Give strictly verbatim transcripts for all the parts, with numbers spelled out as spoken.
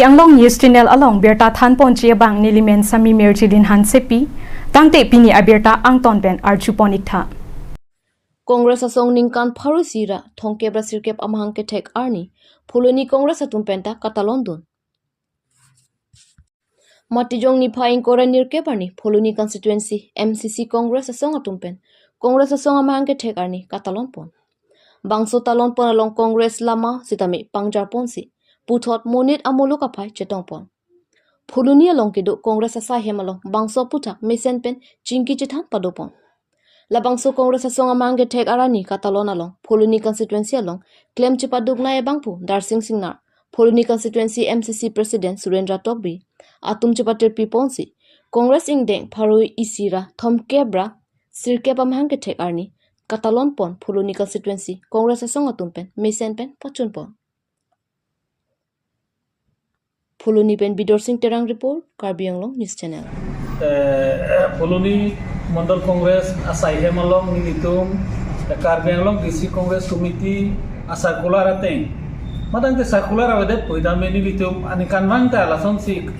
Anglong News Channel along birta thanponji abang nelimen Sami Mirjilin Hansepi, tangte pini abirta angton pen arjupon iktha. Congress asong ningkan pharo isi ra thomkep ra sirkep amahang kethek arni Phuloni Congress atum penta katalon dun. Matijong niphai ingkoi ra nirkep arni Phuloni constituency M C C Congress asong atum pen Congress asong amahang kethek arni katalon pon. Bangso talon pon along Congress lama sitame pangjar ponsi puthot monit amuluk aphai chetong pon. Phuloni along kedo Congress asai hem along bangso aputhak mesen pen chingki chethan pado pon. Labangso Congress asong amahang kethek arni katalon along Phuloni constituency along klem chepaduk nai abangphu Darsing Singnar, Phuloni constituency M C C President Surendra Tokbi atum chepatirpi ponsi Congress ingdeng pharo isi ra thomkep ra sirkep amahang kethek arni katalon pon Phuloni constituency Congress asong atum pen mesen pen pachun pon. Phuloni pen Bidor Sing Terang report, Karbi Anglong News Channel. Eh, Phuloni Mondol Congress asai hem along nelitum, eh, Karbi Anglong District Congress Committee a circular ateng. Matangte circular avedet pu tame nelitum aningkanvang ta lasonsi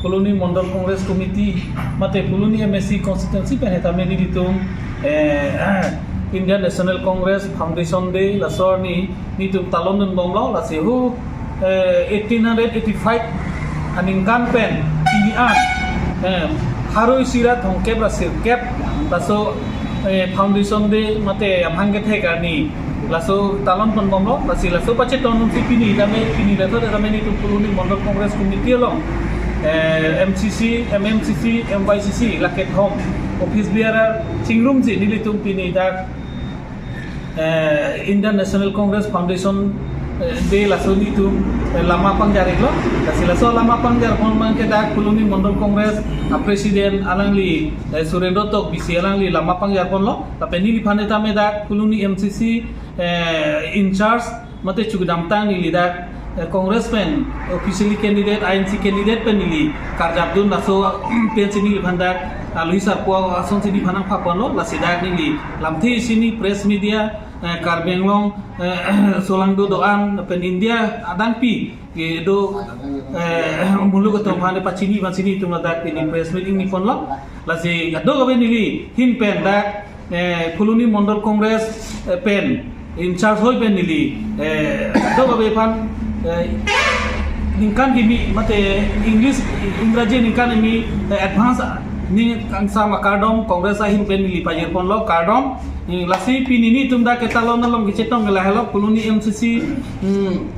Phuloni Mondol Congress Committee mate Phuloni M A C constituency pen hetame nelitum, eh, Indian National Congress Foundation Day laso arni nelitum talon dun bomlo, lasi hu, eh, eighteen hundred eighty-five aningkan pen pini an, eh, pharo isi ra thomkep ra sirkep laso, eh, Foundation Day mate amahang kethek arni laso talon pon bomlo, lasi laso pachetong dunsi pini tame, pini laso tame nelitum Phuloni Mondol Congress Committee along, eh, M C C, M M C C, M Y C C, lake thom office bearer chingrumsi nelitum pini dak, eh, Indian National Congress Foundation, eh, Day laso nelitum, eh, lama pangjar iklo. Lasi laso lama pangjar pon abangke dak Phuloni Mondol Congress a President alangli, eh, Surendra Tokbi si alangli lama pangjar ponlo. Lapen neliphan tame dak Phuloni M C C, eh, in charge mate chukdamtang neli dak, eh, Congress pen officially candidate, I N C candidate pen neli karjap dun laso pensi neliphan dak alohi sarpo asonsi neliphan nangpha ponlo, lasi dak neli lamthe isi neli press media, eh, Karbi Anglong, eh, solangdo do-an pen India adangpi kedo, eh, muluk atum aphan pachini aphansi nelitum ladak pini press meet ingni ponlo. Lasi kadokave neli ahin pen dak, eh, Phuloni Mondol Congress, eh, pen in charge hoi pen neli, eh, kadokave aphan, eh, ningkan kimi mate English, Ingraji ningkan kimi, eh, advance ningkangsam akardom Congress ahin pen neli pajir ponlo, kardom. Eh, lasi pini nelitum dak ketalon along kechetong ke lahelo, Phuloni M C C, hmm,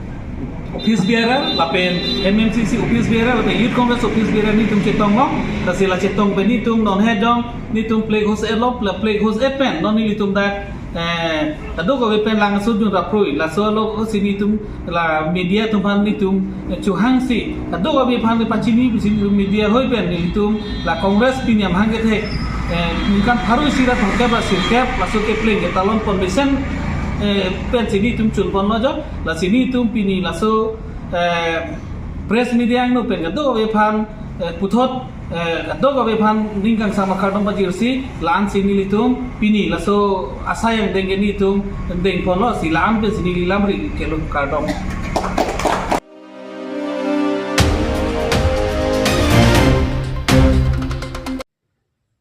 office bearer lapen M M C C office bearer lapen Youth Congress office bearer nelitum chetonglo. Lasi la chetong pen nelitum non he jong nelitum flag hoist etlo, la flag hoist et pen non nelitum dak, eh, kadokave pen lang asut jun raprui, laso alosi nelitum la media atum aphan nelitum, eh, chohangsi kadokave aphan pachini pusi media hoi pen nelitum la Congress pini amahang kethek, eh, ningkan pharo isi ra thomkep ra sirkep laso kepleng ketalon pon mesen, eh, pensi nelitum chun ponlo jo. Lasi nelitum pini laso, eh, press media angno pen kadokave aphan, eh, puthot, eh, kadokave aphan ningkangsam akardom pajirsi la-ansi nelitum pini laso asai angdeng ke nelitum deng ponlo, si la-an pensi neli lamri kelo, kardom.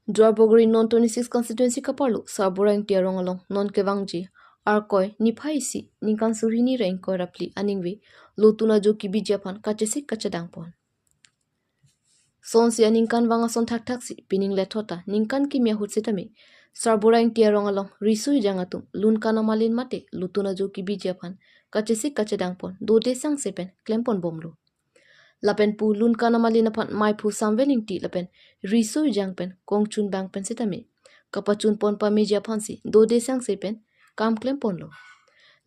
Duarbagori non twenty-six constituency kaparlo Sarbura Ingti arong along non kevangji Arkoi niphai isi ningkan suri hini ra ingkoi ra phli aningve lotun ajo kebiji aphan kachesik kachedang pon. Sonsi aningkanvang ason thakthaksi pining lethota ningkan kimi ahut sitame Sarbura Ingti arong along riso ejang atum lun kanamalin mate lotun ajo kebiji aphan kachesik kachedang pon dode sangse pen klem pon bomlo. Lapen pu lun kanamalin aphan maiphu Samvel Ingti lapen riso ejang pen kongchun bang pen sitame kapachun pon pameji aphansi dode sangse pen kam klem ponlo.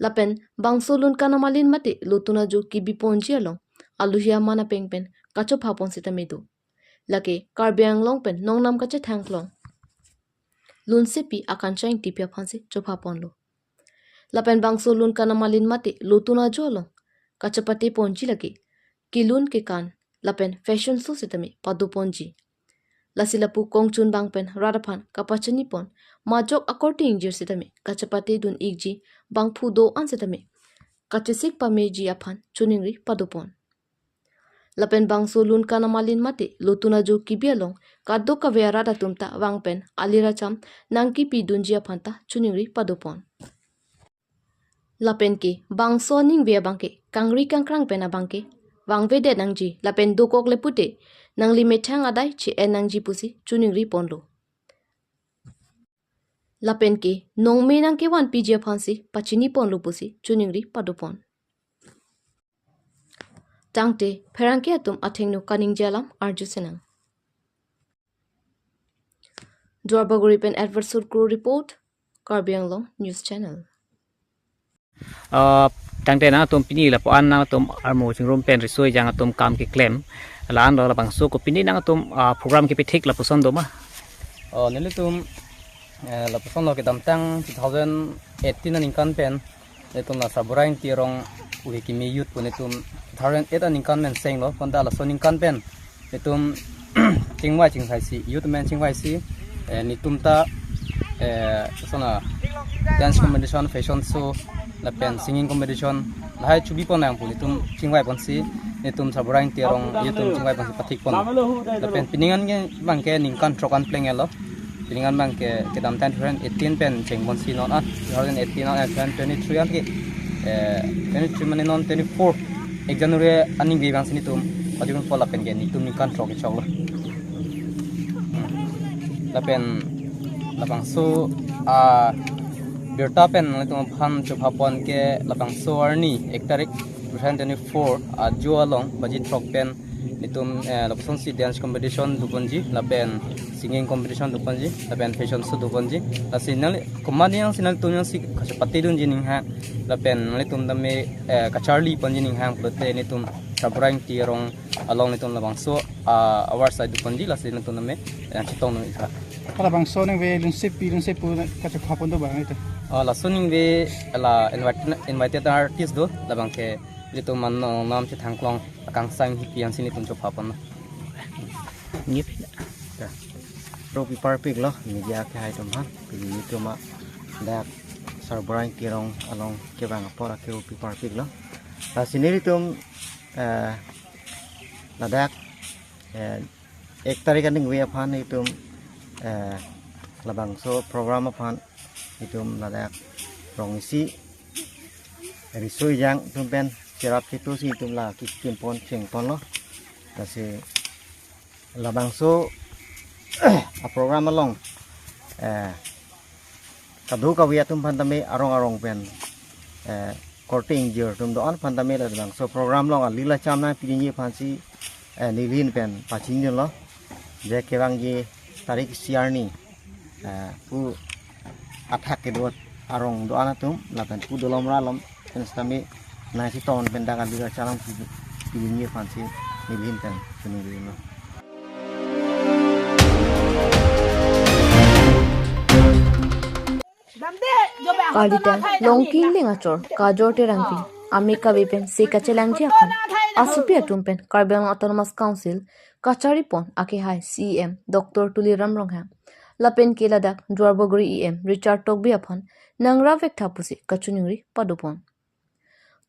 Lapen bangso lun kanamalin mate lotun ajo kebi ponji along alohi aman apeng pen kachopha pon sitame do. Lake Karbi Anglong pen nongnam kachethang klong Lunsepi Akansha Ingtipi aphansi chopha ponlo. Lapen bangso lun kanamalin mate lotun ajo along kachepate ponji lake kelun kekan lapen fashion show sitame pado ponji. Lasi lapu kongchun bang pen rat aphan kapachini pon majok akorte ingjir sitame kachepate dun ikji bangphu do-an sitame kachesik pameji aphan choningri pado pon. lapen bangso lun kanam alin mate lotun ajo kebi along kadokave arat atum ta vang pen alir acham nangkepidunji aphan ta choningri padopon. Lapen ke bangso aningve abang ke kangri kangkrang pen abang ke vangvedet nangji lapen dokok le pute nangli methang adai che-en nangji pusi choningri ponlo. Lapen ke nongme nangkevanpiji aphansi pachini ponlo pusi choningri padopon. Tangte pherangke atum athengno kaningje alam arju sinang. Duarbagori pen Edwardson Kro report, Karbi Anglong News Channel. Ah, tangte nangtum pini lapu-an nangtum armu chingrum pen riso ejang atum kam keklem la-an lo, labangso kopine nangtum, ah, program kepithik lapuson doma? Oh, nelitum, eh, lapuson lo kedamtang two thousand eighteen aningkan pen nelitum la Sarbura Ingti arong uhe kimi youth pu nelitum two thousand eight aningkan pen senglo, bonta laso aningkan pen nelitum chingvai chingsaisi, youth men chingvaisi, eh, nelitum ta, eh, sona dance competition, fashion show, lapen singing competition lahai chobipon nang pu nelitum chingvaiponsi, nelitum Sarbura Ingti arong youth atum chingvaiponsi pathikpon. Lapen pining an ke abang ke ningkan throk an plenglo. Pining an abang ke kedamtang two thousand eighteen pen chengponsi non an two thousand eighteen an, eh, two thousand twenty-three an ke, eh, twenty-three mane non twenty-four ek January aningve abangsi nelitum pajutpo, lapen ke nelitum ningkan throk kechoklo. Hmm. Lapen labangso, ah, birta pen nelitum aphan chopapon ke labangso arni ek tarik two thousand twenty-four ajo along baji throk pen nelitum, eh, lapusonsi dance competition doponji lapen singing competition doponji lapen fashion show doponji. Lasi nangli komat nangsi nangtum nangsi kachepatedunji ninghang lapen nelitum tame, eh, kacharliponji ninghang pulote nelitum Sarbura Ingti arong along nelitum labangso, ah, award sai doponji, lasi nelitum tame, eh, chetong nung ikha. Halabangso aningve lunsepi lunsepo kachepapon do abang itu. Oh, laso aningve la invite, invited artist do, labang ke nelitum mano nam chethangklong akangsang hipi ansi nelitum chopapon. Nip. Ya. Ropi parpik lo, media kehai atum ha. Pini nelitum ma dak Sarbura Ingti arong along kevang apor ake ropi parpik lo. Lasi nelitum, eh, ladak, eh, ek tarik aningve aphan nelitum, eh, labangso program aphan nelitum ladak rong isi riso ejang atum pen cherap chetusi nelitum la kekimpon chengponlo. Lasi labangso a program along, eh, kadokave atum aphan tame arong arong pen, eh, korte ingjir atum do-an aphan tame labangso program along alir acham nangpidunji aphansi, eh, nelihin pen pachinidunlo. Je kevangji tarik isi arni, eh, pu athak kedo arong do-an atum lapen pu dolom ra alom pen sitame nangchetong pen dak alir acham nangpidunji aphansi nelihin pen choningri lo. Kalita Longki Ingling achor Kajor Terangpi amekave pensi kachelangji aphan asopi atum pen Karbi Anglong Autonomous Council kacharipon akehai C E M Doctor Tuliram Ronghang lapen ke ladak Duarbagori E M Richard Tokbi aphan nangrap vektha pusi kachoningri padopon.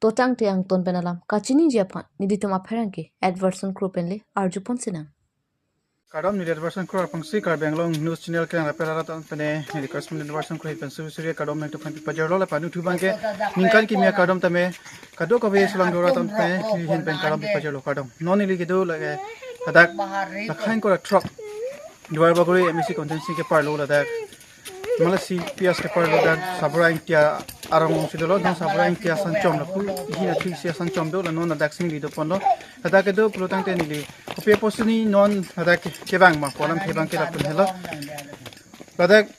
To tangte angton pen alam kachiniji aphan nelitum apherangke Edwardson Kro pen le arjupon sinang. Kardom, neli Edwardson Kro aphansi Karbi Anglong News Channel kelang lapen arat atum pen neli correspondent Edwardson Kro ahin pen suri suri kardom nangtum aphan pipajirlo lapen nuthu abang ke ningkan kimi akardom tame kadokave sulangdora atum pen nelihin pen kardom pipajirlo, kardom. Non neli kedo lake ladak lakhain kora throk Duarbagori M A C constituency keparlo ladak Malasi P S keparlo dak Sarbura Ingti arong si dolo, non Sarbura Ingti asan chom lapu, ihin athui si asan chom do, la non ladak si neli doponlo. Ladak kedo pulo tangte neli kopi aposi neli non ladak ke-, kevang ma pu alam kevang ke lapu helo. Ladak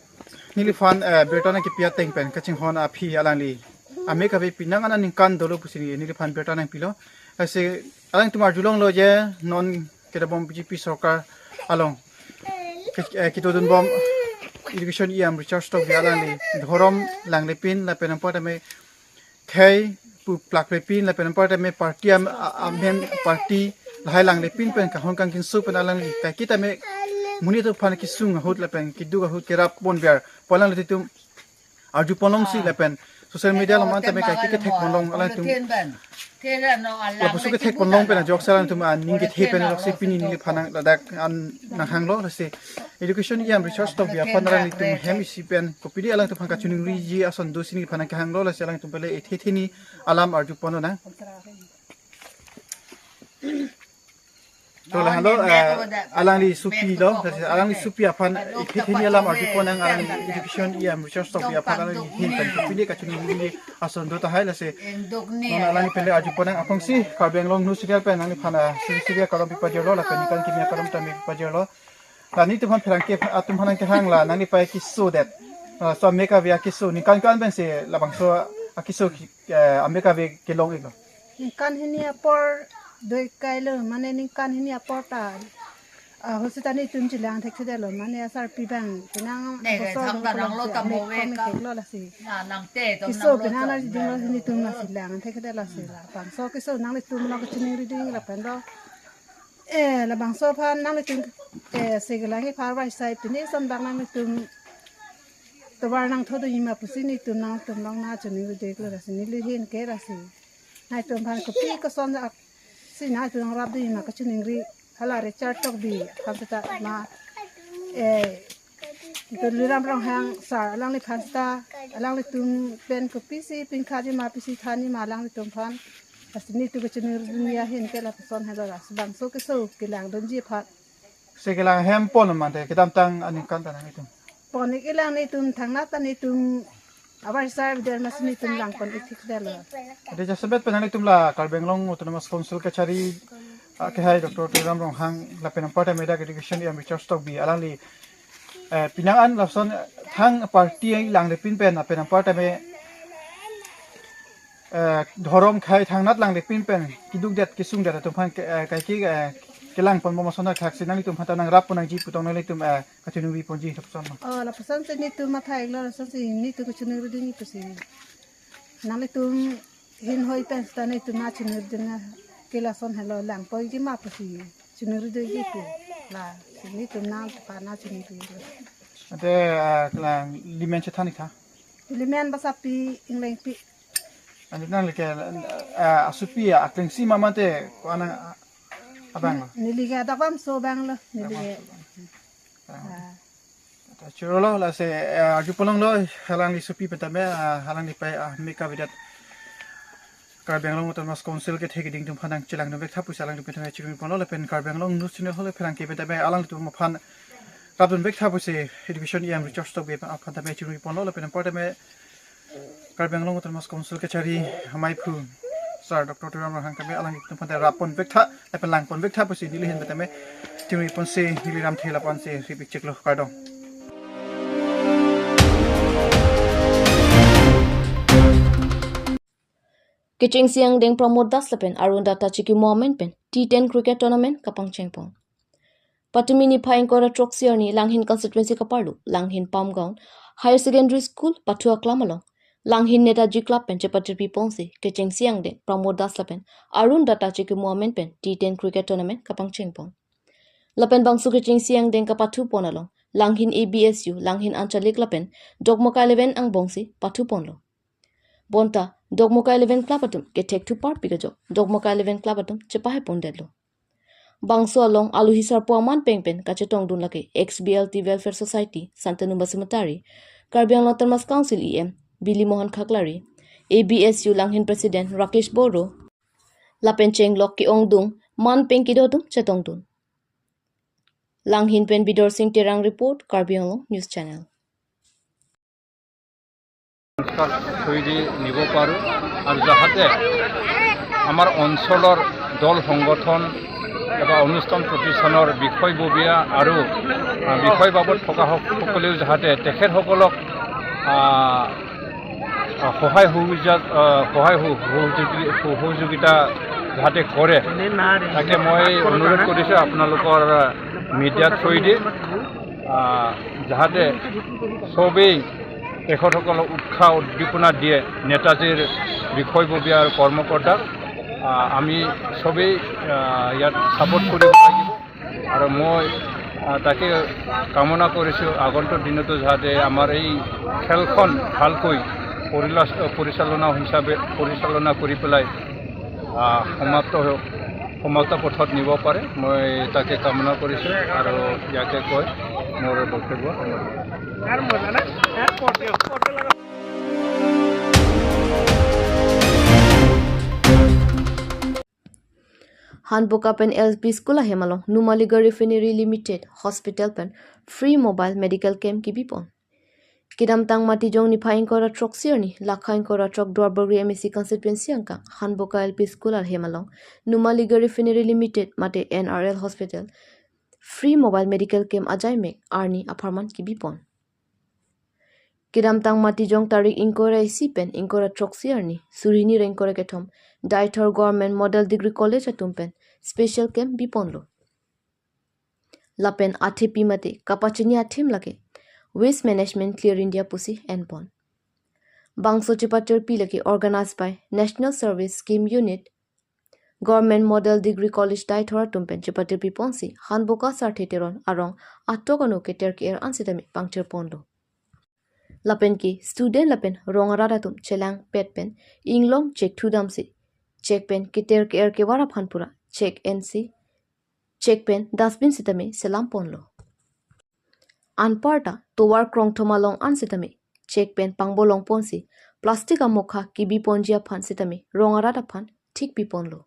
neliphan, eh, birta nangkepi ateng pen kachinghon aphi alangli amekave pinang an aningkan dolo pusi neliphan birta nangpilo. Lasi alangtum arjulonglo je non kedobom B J P sorkar along ke-, eh, kedodunbom Education E M Richard Tokbi alangli dhorom langlepin lapen anparta me khei pu plaklepin lapen anparta me party am-, a-, amen party lahai langlepin pen kahon kangkinso pen alangli kaiketa me monit atum aphan kesung ahut lapen keduk ahut kerap ponver pu alanglitum arjupon longsi lapen Social media along anta me kaike kethek ponlong alangtum. Lapusi kethek ponlong pen ajok si alangtum aning kethe pen ajok si pini neliphan nang ladak an nanghanglo lasi. Education E M Richard Tokbi aphan alanglitum hem isi pen kopidi alangtum aphan kachiningriji ason dosi neliphan nang kehanglo lasi alangtum pele ethe theni alam arju ponnang. To lahelo, eh, alangli sopi lo, alangli sopi aphan ethe theni alam arju ponnang, alangli Education E M Richard Tokbi aphan alangli hin pen kopidi kachiningriji ason do tahai lasi. Non alangli pele arju ponnang aphrangsi Karbi Anglong News Channel pen nangliphan, ah, suri suri akardom pipajirlo lapen ningkan kimi akardom tame pipajirlo. La netum aphan pherangke atum aphan nang kehang la nanglipai keso det. Ah, so ame kave akeso ningkan ko-an pensi labangso akeso, eh, ame kave kelong-iklo? Ningkan hini apor doi kailo, mane ningkan hini apor ta, ah, hosi ta netum chelang thekthedetlo, mane asarpi abang penang ne, bosor thang bosor darang lo, ame tamo ve kami ka. Keklo lasi. Na nangte to keso nang lo penang cham na riding lo na. Netum lasi lang thekthedetlo lasi la. Bangso keso nanglitum lo kachiningri ding lapen lo. Eh, labangso aphan nanglitum, eh, sekelang aphan varsai pini son bang nanglitum tovar nangthodunji ma pusi netum nangtum long nang chiningri diklo lasi neli hin ke lasi. Nangtum aphan kopi koson ak si nangtum nangrapdunji ma kachiningri hala Richard Tokbi aphan seta ma, eh, Tuliram Ronghang sir alangliphan seta alanglitum pen kopisi pingkhaji ma pisi thanji ma alanglitum aphan. Lasi netum kachiningri dun ahin ke lapuson helo lasi bangso keso kelangdunji aphan. Sekelang hem pon mante kedamtang aningkan ta nanglitum pon-ik-iklang netum thangnat ta netum avarsai avedetlo masi netum lang pon-ik thekthedetlo. Ante jasemet pen nanglitum la Karbi Anglong Autonomous Council kachari, ah, kehai Doctor Tuliram Ronghang lapen anparta me dak Education E M Richard Tokbi alangli, eh, penang an lason thang party langlepin pen lapen anparta me, eh, dhorom akhei thangnat langlepin pen keduk det kesung det atum aphan ke, eh, kaike, eh, kelang pon bom ason thaksi nanglitum aphan ta nangrap ponnangji pu tong nanglitum, eh, kachiningri ponji lapuson ma? Oh, lapuson si netum matha-iklo, lason si netum kachiningri dun pusi. Nanglitum hin hoi pen seta netum ma chiningri dun ke lason helo lang ponji ma pusi chiningri dunji pu. Lasi netum nangphan nang chiningri dun. Ante, eh, kelang limen chethan-ik tha. Limen Basapi Inglengpi. Ante nangli ke, eh, asopi aklengsi ma mate ko-an, ah, abang lo? Neli ke adap bangso abang lo, neli ke. Adap bangso abang. Ah. Ah. Ta churolo lasi, eh, arju ponlonglo, alangli sopi pen tame, ah, alanglipai, ah, ame kave det Karbi Anglong Autonomous Council kethe keding atum aphan nang chelangdun vek tha pusi alangtum pen tame chiningripon lo lapen Karbi Anglong News Channel hole pherangke pen tame alangtum aphan rapdun vek tha pusi Education E M Richard Tokbi aphan tame chiningripon lo lapen anparta me Karbi Anglong Autonomous Council kachari amaiphu sir Doctor Tuliram Ronghang tame alangtum aphan ta rap pon vek tha lapen lang pon vek tha pusi neli hin pen tame chiningripon si neli ram thela pon si rip-ik chiklo, kardom. Kechengsi angdeng Pramod Das lapen Arun Datta chikimo amen pen T ten cricket tournament kapangcheng pon. Patumi niphai ingkoi ra throksi arni Langhin constituency kaparlo Langhin Pamgaon Higher Secondary School pathu aklam along Langhin Netaji Club pen chepatirpi ponsi kechengsi angdeng Pramod Das lapen Arun Datta chikimo amen pen T ten cricket tournament kapangcheng pon. Lapen bangso kechengsi angdeng kapathu pon along Langhin A B S U, Langhin Anchalik lapen Dokmoka Eleven angbongsi pathu ponlo. Bonta Dokmoka Eleven Club atum kethek thuparpik ajok Dokmoka Eleven Club atum chepahai pondetlo. Bangso along alohi sarpo aman peng pen kachetongdun lake ex B L T Welfare Society Santanu Basumatary, Karbi Anglong Autonomous Council E M Bili Mohan Khaklari, A B S U Langhin President Rakesh Boro, lapen chenglok ke-ongdung man peng kedo atum chetongdun. Langhin pen Bidor Sing Terang report, Karbi Anglong News Channel. সংস্কার তৈরি নিব পাৰোঁ আৰু যাহাতে আমাৰ অঞ্চলৰ দল সংগঠন বা অনুষ্ঠান প্ৰতিষ্ঠানৰ বিষয়ববীয়া আৰু, আহ, বিষয় বাবদ থকা সক-, সকলেও যাহাতে তেখেতসকলক, আহ, আহ, সহায় সহযোগিতা, আহ, সহায় সহ-, সহযোগী-, সহযোগিতা যাহাতে কৰে, তাকে মই অনুৰোধ কৰিছোঁ আপোনালোকৰ, আহ, মিডিয়াৰ থ্ৰুৱেদি, আহ, যাহাতে সবেই তেখেতসকলক উৎসাহ উদ্দীপনা দিয়ে নেতাজীৰ বিষয়ববীয়া আৰু কৰ্মকৰ্তাক। আহ, আমি সবেই, আহ, ইয়াত ছাপোৰ্ট কৰিব লাগিব। আৰু মই, আহ, তাকে কামনা কৰিছোঁ আগন্তুক দিনতো যাতে আমাৰ এই খেলখন ভালকৈ পৰিলাচ- পৰিচালনা হিচাপে পৰিচালনা কৰি পেলাই, আহ, সমাপ্ত হৈ সমাপ্ত পথত নিব পাৰে, মই তাকে কামনা কৰিছোঁ আৰু ইয়াকে কৈ মোৰ বক্তব্য সামৰিছোঁ। Hanboka pen L P School ahem along Numaligarh Refinery Limited Hospital pen free mobile medical camp kebipon. Kedamtang Matijong niphai ingkoi ra throksi arni, lakha ingkoi ra throk Duarbagori M A C constituency angkang Hanboka L P School ahem along Numaligarh Refinery Limited mate N R L Hospital free mobile medical camp ajaimek arni apharman kebipon. Kedamtang Matijong tarik ingkoi ra isi pen ingkoi ra throksi arni, suri hini ra ingkoi ra kethom, Deithor Government Model Degree College atum pen special camp biponlo. Lapen athepi mate kapachini athim lake Waste Management Clear India pusi enpon. Bangso chepatirpi lake organized by National Service Scheme Unit, Government Model Degree College Deithor atum pen chepatirpiponsi Hanboka Sarthe Teron arong atok ano keter ke-er an sitame pangthirponlo. Lapen ke student lapen rong arat atum chelangpet pen inglong chek thudamsi chek pen keter ke-er kevar aphan pura chek ensi chek pen dustbin sitame selamponlo. Anparta tovar krongthom along an sitame chek pen pangbolongponsi plastic amokha kebiponji aphan sitame rong arat aphan thik piponlo.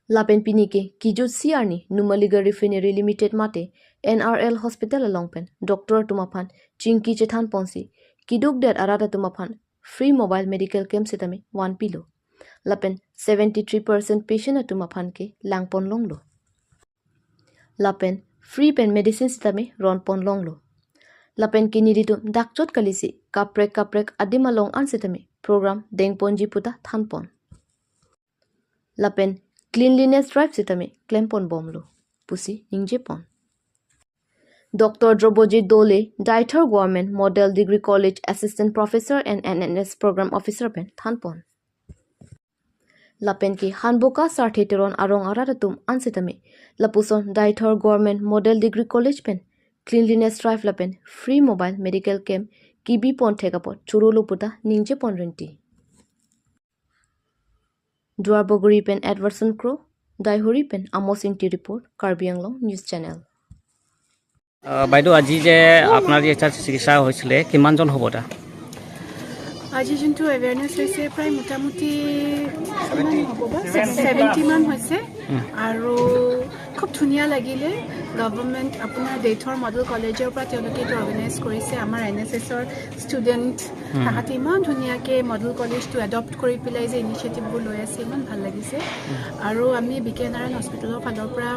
Lapen pini ke kejutsi arni Numaligarh Refinery Limited mate N R L Hospital along pen doctor atum aphan chingki chethanponsi kedukdet arat atum aphan free mobile medical camp sitame vanpilo. Lapen seventy three percent patient atum aphan ke langponlonglo. Lapen free pen medicine sitame ronponlonglo. Lapen ke nelitum dakchot kalisi kaprek kaprek adim along an sitame program dengponji puta thanpon. Lapen cleanliness drive sitame klemponbomlo pusi ningjepon. Doctor Drobojit Dole, Deithor Government Model Degree College Assistant Professor and N N S Program Officer pen thanpon. Lapen ke Hanboka Sarthe Teron arong arat atum an sitame lapuson Deithor Government Model Degree College pen cleanliness drive lapen free mobile medical camp kebipon thek apot chorolo puta ningjepon rinti. Duarbagori pen Edwardson Kro, Deithor pen Amos Ingti report, Karbi Anglong News Channel. আহ, বাইদেউ, আজি যে আপোনাৰ যে এটা চিকিৎসা হৈছিলে, কিমানজন হ'ব তাত? আজি যোনটো এৱেৰনেছ হৈছে, প্ৰায় মোটামুটি কিমান হ'ব বা? ছেভেণ্টি মান হৈছে। আৰু খুব ধুনীয়া লাগিলে। গভৰ্ণমেণ্ট আপোনাৰ দেইথৰ মডেল কলেজৰ পৰা তেওঁলোকে এইটো অৰ্গেনাইজ কৰিছে। আমাৰ এন এছ এছৰ ষ্টুডেণ্ট তাহাঁতে ইমান ধুনীয়াকৈ মডেল কলেজটো এডপ্ট কৰি পেলাই যে ইনিচিয়েটিভবোৰ লৈ আছে, ইমান ভাল লাগিছে। আৰু আমি বি কে নাৰায়ণ হস্পিটেলৰ ফালৰ পৰা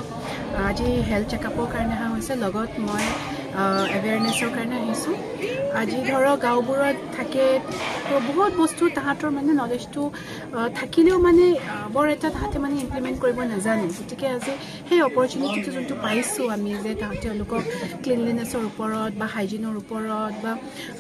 আজি হেল্থ চেকআপৰ কাৰণে অহা হৈছে। লগত মই এৱেৰনেছৰ কাৰণে আহিছোঁ। আজি ধৰক গাঁওবোৰত থাকে, তো বহুত বস্তু তাহাঁতৰ মানে নলেজটো থাকিলেও মানে বৰ এটা তাহাঁতে মানে ইমপ্লিমেণ্ট কৰিব নাজানে। গতিকে আজি সেই অপৰচুনিটিটো যোনটো পাইছোঁ আমি, যে তাহাঁতে তেওঁলোকক ক্লিনলিনেছৰ ওপৰত বা হাইজিনৰ ওপৰত বা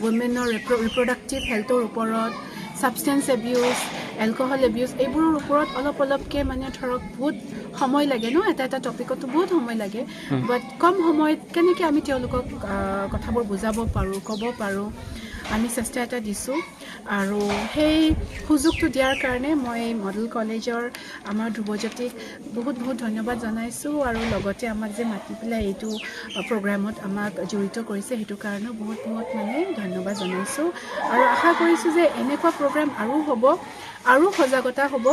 ৱমেনৰ ৰিপ্ৰ- ৰিপ্ৰডাক্টিভ হেল্থৰ ওপৰত, ছাবষ্টেঞ্চ এবিউজ, এলকহল এবিউজ, এইবোৰৰ ওপৰত অলপ অলপকৈ মানে ধৰক বহুত সময় লাগে ন, এটা এটা টপিকতো বহুত সময় লাগে। বাট কম সময়ত কেনেকৈ আমি তেওঁলোকক আহ, কথাবোৰ বুজাব পাৰোঁ, ক'ব পাৰোঁ, আমি চেষ্টা এটা দিছোঁ। আৰু সেই সুযোগটো দিয়াৰ কাৰণে মই মডেল কলেজৰ আমাৰ ধ্ৰুৱজ্যোতিক বহুত বহুত ধন্যবাদ জনাইছোঁ। আৰু লগতে আমাক যে মাতি পেলাই এইটো প্ৰগ্ৰামত আমাক জড়িত কৰিছে, সেইটো কাৰণেও বহুত বহুত মানে ধন্যবাদ জনাইছোঁ। আৰু আশা কৰিছোঁ যে এনেকুৱা প্ৰগ্ৰাম আৰু হ'ব, আৰু সজাগতা হ'ব।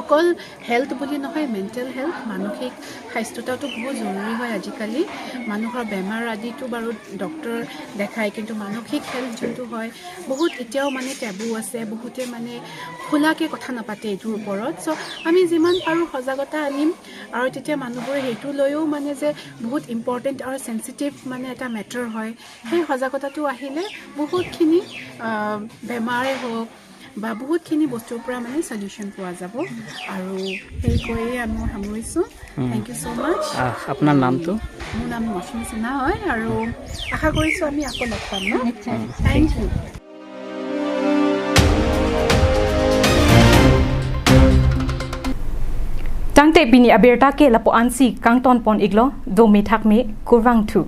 অকল হেল্থ বুলি নহয়, মেণ্টেল হেল্থ, মানসিক স্বাস্থ্যতাটো বহুত জৰুৰী হয় আজিকালি। মানুহৰ বেমাৰ আদিটো বাৰু ডক্টৰ দেখায়, কিন্তু মানসিক হেল্থ যোনটো হয়, বহুত এতিয়াও মানে টেবু আছে, বহুতে মানে খোলাকৈ কথা নাপাতে এইটোৰ ওপৰত। চ' আমি যিমান পাৰোঁ সজাগতা আনিম, আৰু তেতিয়া মানুহবোৰে সেইটো লৈও মানে যে বহুত ইম্পৰ্টেণ্ট আৰু চেঞ্চিটিভ মানে এটা মেটাৰ হয়, সেই সজাগতাটো আহিলে বহুতখিনি আহ, বেমাৰে হওক বা বহুতখিনি বস্তুৰ পৰা মানে চলিউশ্যন পোৱা যাব। আৰু সেই কৈয়ে আমি সামৰিছোঁ। থেংক ইউ ছ' মাছ। আহ, আপোনাৰ নামটো? মোৰ নাম মৌচুমী সিনহা হয় আৰু আশা কৰিছোঁ আমি আকৌ লগ পাম ন। নিশ্চয়। Thank you. Tangte pini abirta ke lapu-ansi kangtonpon iklo, dome thakme, kurvangthu.